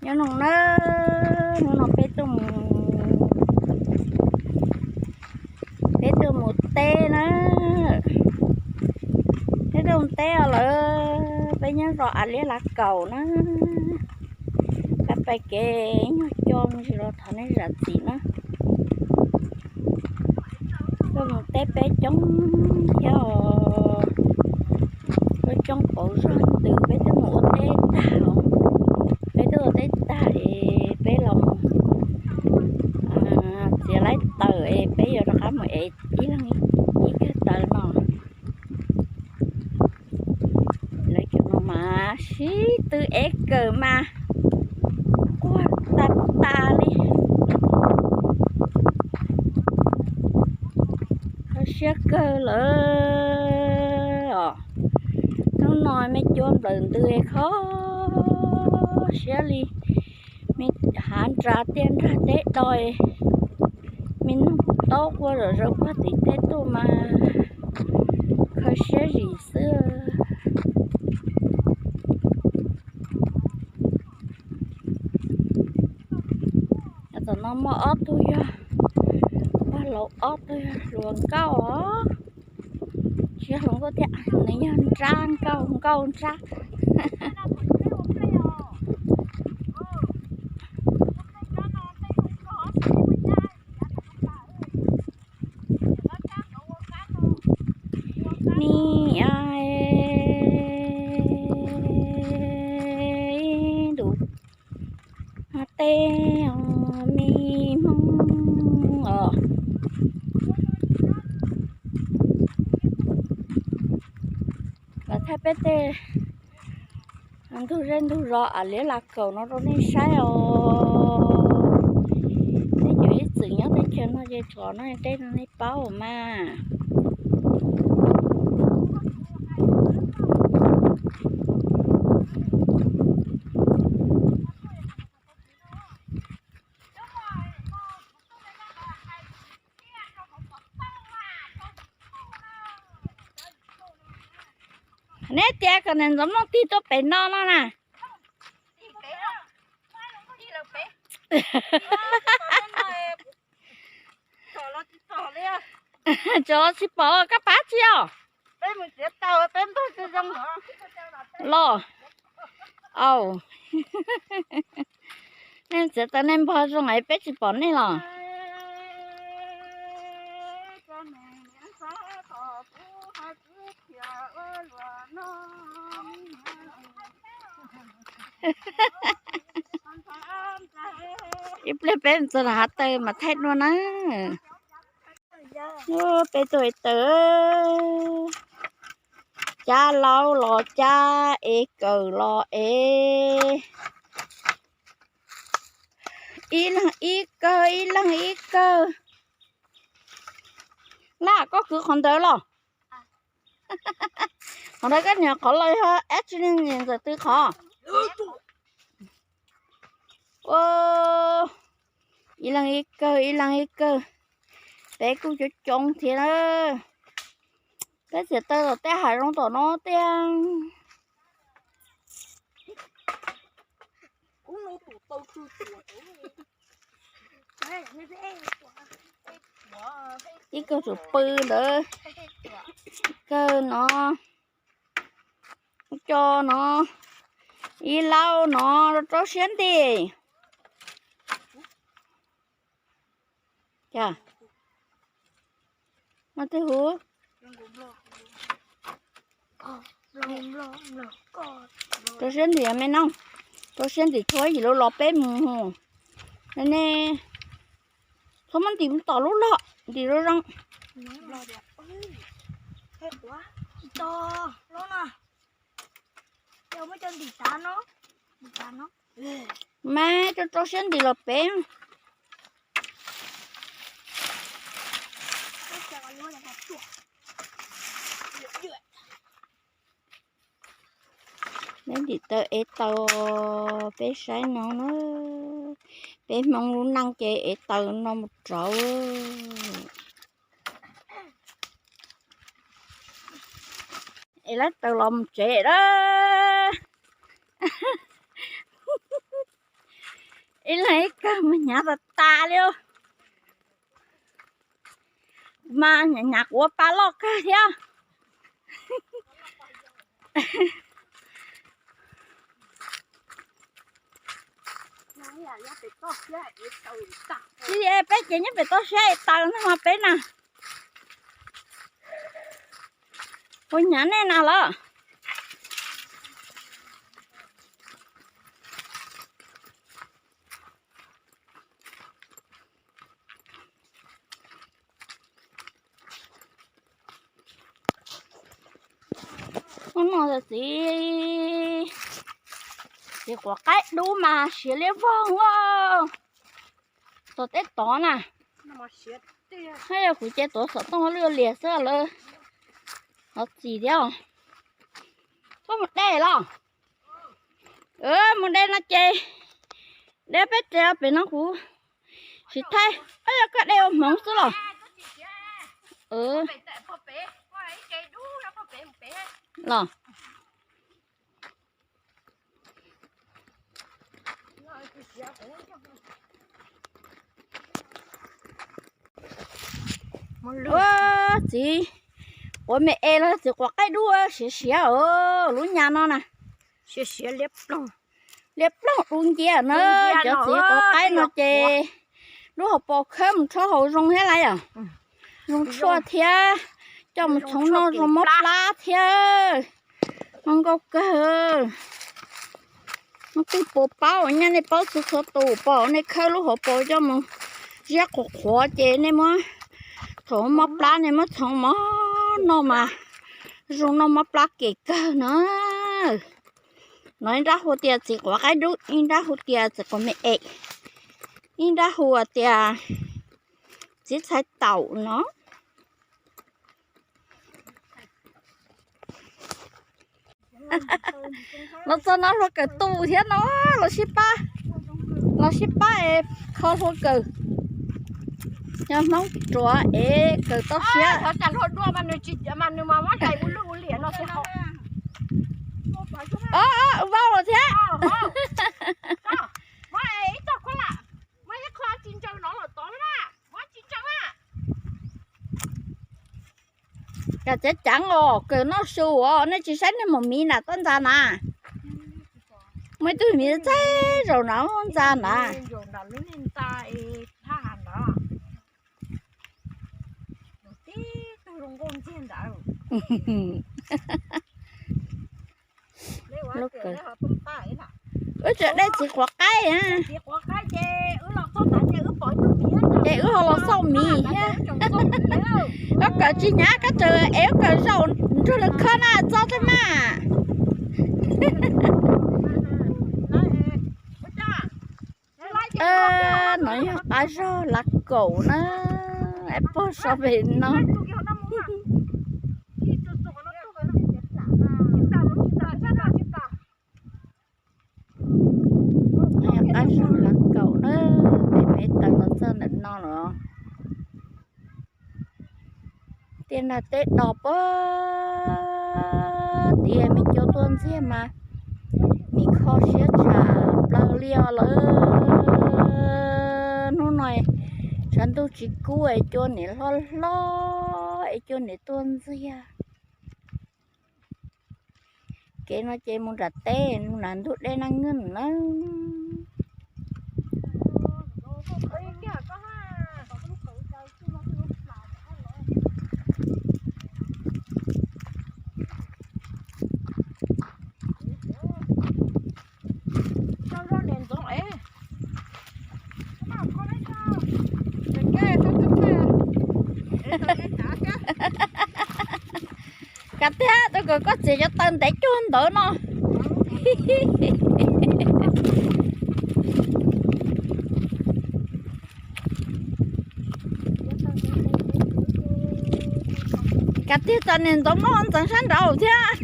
Nyob zoo na, hnub no peb tuaj mus, peb tuaj mus teb na, peb tuaj mus teb os lawm, peb nyob zos Av Liab Lav Kaum na, peb pais kev nyuag co mus tsis los thov nej zam txim na. Tuaj mus teb peb coob thiab os, peb coob pauv zog ntws, peb twb mus ua teb tag, peb twb ua teb tag es peb los mus txiav laib taws es peb yuav rov qab mus ev ib leeg ib kawm taws no. Lawv cov no mas sib tw ev kawm mas quaj tas tas li. Kho siab kawg lawm os. Hnub no me cua nplawm ntws kho siab li. Me hav nras tiaj nrag teb do, me noog taub quaj zom zaws puag tim tej tuaj mas kho siab zim xwb. Tam no muaj ob tug yog pog laus, ob tug yog hluas nkauj os. Tsis yog hluas nkauj thiab, nws yog nrab nkauj, nkauj nrab. Ni ntus tej me hmoob os. Los thaij peb tej ntug zej ntug zos Av Liab Lav Kaum no rau nej saib os. Nej cov ib txwm nyob teb chaws no ces tsom no tej no nej paub mas. Neb tias kom niam ntxov mloog tig tuaj pem no no na. Tsom los tsis pom, koj pab tsis os? Los, au, nej txiav taws nej npog zoo es peb tsis pom nej los. Ib pliag peb txog hav taws mas thaij dua na. Peb tuaj ev taws, cab laub los cab, ev kawm los ev, ib leeg ib kawg, ib leeg ib kawg. Laj, koj kwv qhov ntawd los? Qhov ntawd koj niam qhov los yog dab tsi ne, niam ntxawm twg qhov? Ua, ib leeg ib kawg, ib leeg ib kawg. Peb kuj coob coob thiab na. Peb txiav taws tom tej hav zoov tom no tiag. Ib kawg tsuas pw ntawd, kawg no, co no, ib laub no, rau siab nti. Cas no twb huv. Rau siab ntim me noog, rau siab ntim tshuav yim lub los peb mus. Ne, tshuav muab ntim mus tom lub log, ntim zoo zoo. Mas rau rau siab ntim los peb. Neb ntim taws ev taws, peb saib no na. Peb Hmoob lub neej ces ev taws no mus rauv. Es lawv taws los mus tsev lawm. Ib leeg ib kawg mas hnyav tas tas li. Mas hnyav kuv ua pa loj kawg thiab. Peb ces nyob pem toj siab es taws no mas peb na. Ua hnyav nej na lawm. Hnub no txiv, txiv quav qaib dub mas siav liab vog a. Tog teb tod na. Hab yog kuv ces tuav xov tooj lwj lias xwb lawm. Hov txis thiab. Koj mus de los? Mus de no ces de peb tes pem no kuv sim thaij. Yog koj de ua hmoov xwb los? Los. Ua txiv quav me es los txiv quav qaib dub siav siav os, lub nyas no na. Siav siav liab ploog, liab ploog dub nciab na. Cov txiv quav qaib no ces lub hauv paus khawb mus rhaub hauv zoo thiab lauj yom. Zoo tshuaj thiab, coj mus txhoov noj zoo mob plab thiab. Zoo nkauj kawg. Hnub twg puas paub, nyaj nej paub txhua txhua tus, pom nej khawb lub hauv paus coj mus ziab qhuav qhuav ces nej muab thaum mob plab nej muab txhoov mov noj mas zoo noj mob plab kev kawg na. No ib nrab hu tias txiv quav qaib dub, ib nrab hu tias txiv quav me es, ib nrab hu tias txiv txhais taum no. Los txog no hlua kawm tu thiab no, los sib pab, los sib pab es kho hlua kawm. Nyob Hmoob ruam es kawm toj siab. Vau los thiab. Kam ceev ceev os, kawm noj su os, nej tsis saib niag maum miv nram toj ntxa na. Muaj ib tug miv txaij zaum nram ntxa na. Wb tseem de txiv quav qaib. Ces wb ho los xauj miv thiab. Koj kawm tsis hnyav, koj tseem es wb kawm zaum nrog lawv khawb na, txo tag mas. No yog qab zog lav kaum na, es pog so pem no. Qab zog lav kaum na, peb me taws los txog ntawm no lawm. Tiaj nag teb dos puag tid, me cua tuaj ntxiag mas nim kho siab tshaj plaws li os lawm. Hnub no tshav ntuj tsis kub es cua nim hlob hlob es cua nim tuaj ntxiag. Kev no ces mus nram teb, mus nram ntug dej Naj Nwj na. Kav tiag, tus kom koj txiav cov taw ntev cuag ntawd no. Kav tiag, txom nyem ntxoov noj ntxeev sab nraud thiab.